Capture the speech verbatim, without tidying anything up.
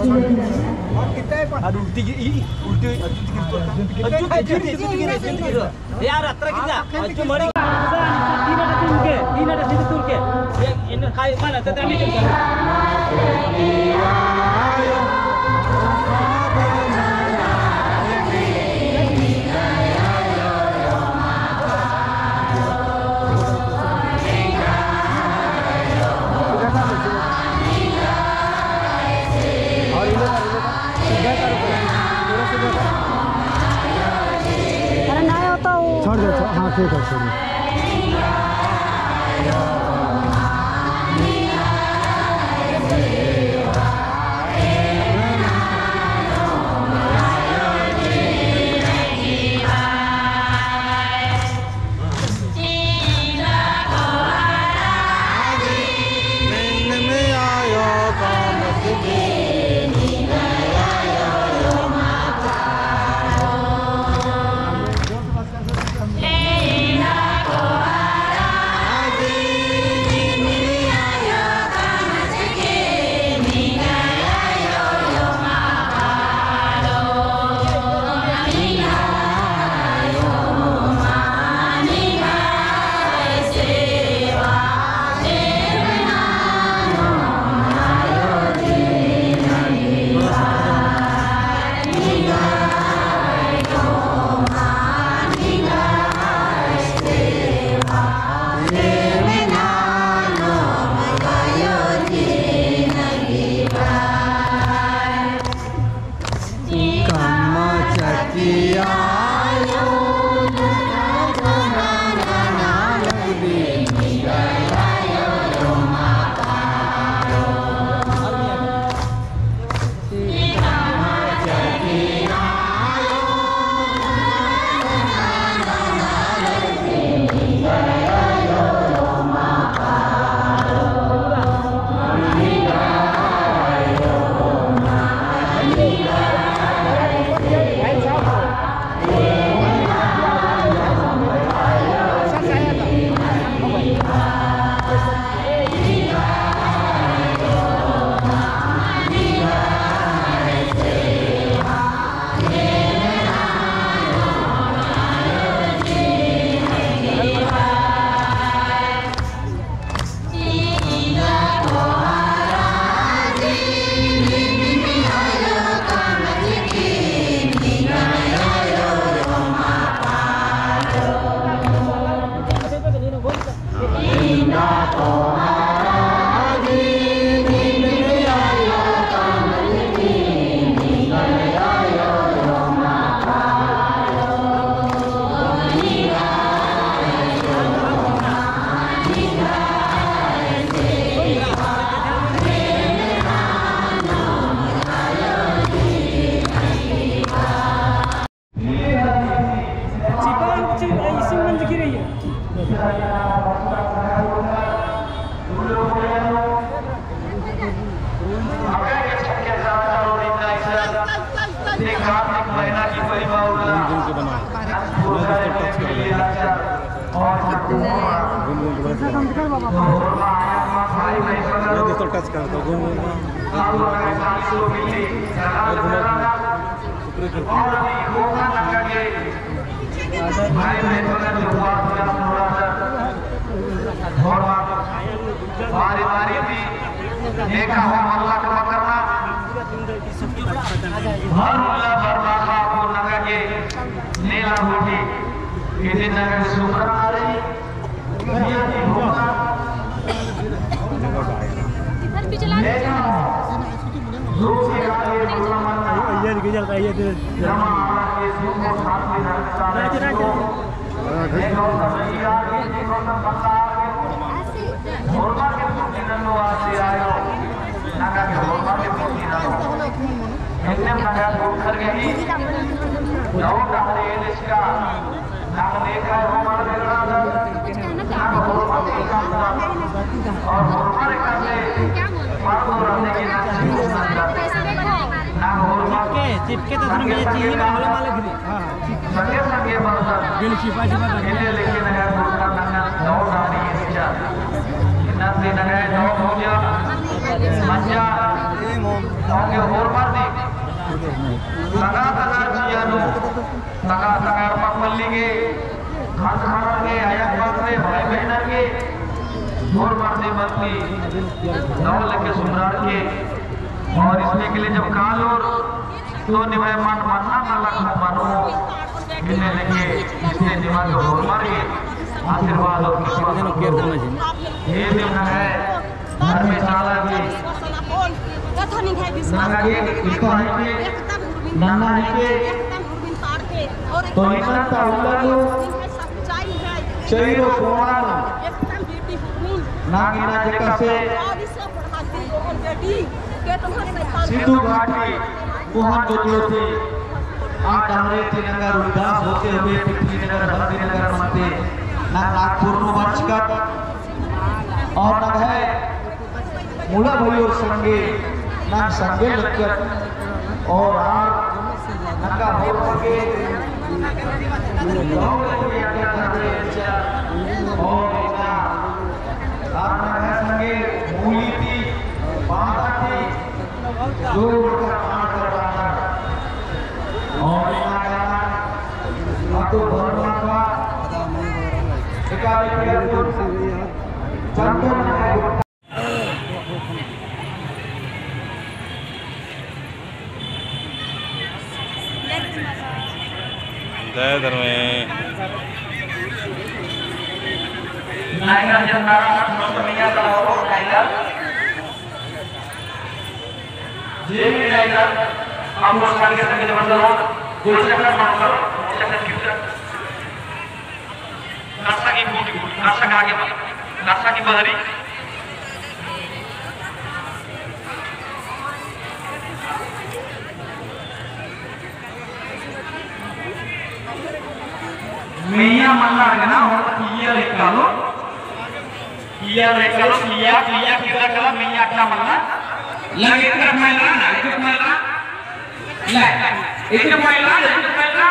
अरे उल्टी गिर, ई, ई, उल्टी, अज्जु ती गिर तो। अज्जु ती गिर, अज्जु ती गिर, अज्जु ती गिर। यार, अत्रा कितना? अज्जु मरी। तीन अड्डा तुरके, तीन अड्डा सीधे तुरके। ये, इन्हें खाई, माना, तो तनी तुरके। अरे ना होता वो। छोड़ दो, छोड़, हाँ, ठीक है, छोड़ दो। घूम घूम के बना। घूम घूम के बना। पूरा दोस्तों टच कर दो, घूम घूम के। घूम घूम के। भाई बहन, बारी बारी भी एका हो हल्ला के मत करना। हर उल्ला बरबाखा को नंगा के नेला रोटी, इतने नंगा के सुपरा आ रही। इधर भी चला दो। चिपके, चिपके तो सुन मुझे चाहिए ना, हलो माले घिरी। हाँ, चिपके। बिल चिपा चिपा कर। होरमर दी तंगआ तंगआ जिया नू, तंगआ तंगआ एड़पा पल्ली गे, खंड खंडर गे, अयंग बंग गे, भाई बहिनर गे, होरमर दी मती दव लेके सुधरार के, और इसमें के लिए जब कालोर तो निम्है मन मन्ना नलख मनो, इन्ने लेके इससे निम्है होरमर गे आशीर्वाद और कृपा। ये निम्है धर्मशाला भी नंगा गे इत्तो हिके, नन्ना हिके, तो इन्ना ता उल्ला नू चइरो कोना नू नाम इन्ना जेका से सिंधु घाटी, मोहनजोदड़ो ती, आ डहरे ती नंगा रविदास होते हुए पृथ्वी नगर, धरती नगर मते, ना नागपुर नू बरचकत, और नंग्है मुड़ा भइयोर संगे, नंग संगे लक्कत, और आर नंगा होर संगे, और इन्ना, आर नंग्है संगे मूली ती, बांदा ती, जो उनका काम करवाना। और इन्ना गाना, अब तो भगवान का एकावे किया तो चंदन है। जय धर्मे। नायगर जंदारा, नोट मिया का हो, नायगर। जे भी नायगर, आप उस संगे संगे जबरदस्त हो, गोल चक्कर मत करो, चक्कर क्यों कर? करसा की बूटी, करसा का आगे मत, करसा की बहरी। मेया मल्ला रगना, और किया लेकालो, किया लेकालो, किया, किया, किया कला, मेया अट्टा मल्ला। लगे इतना मल्ला, ना, इतना मल्ला। ले, इतना मल्ला, इतना मल्ला।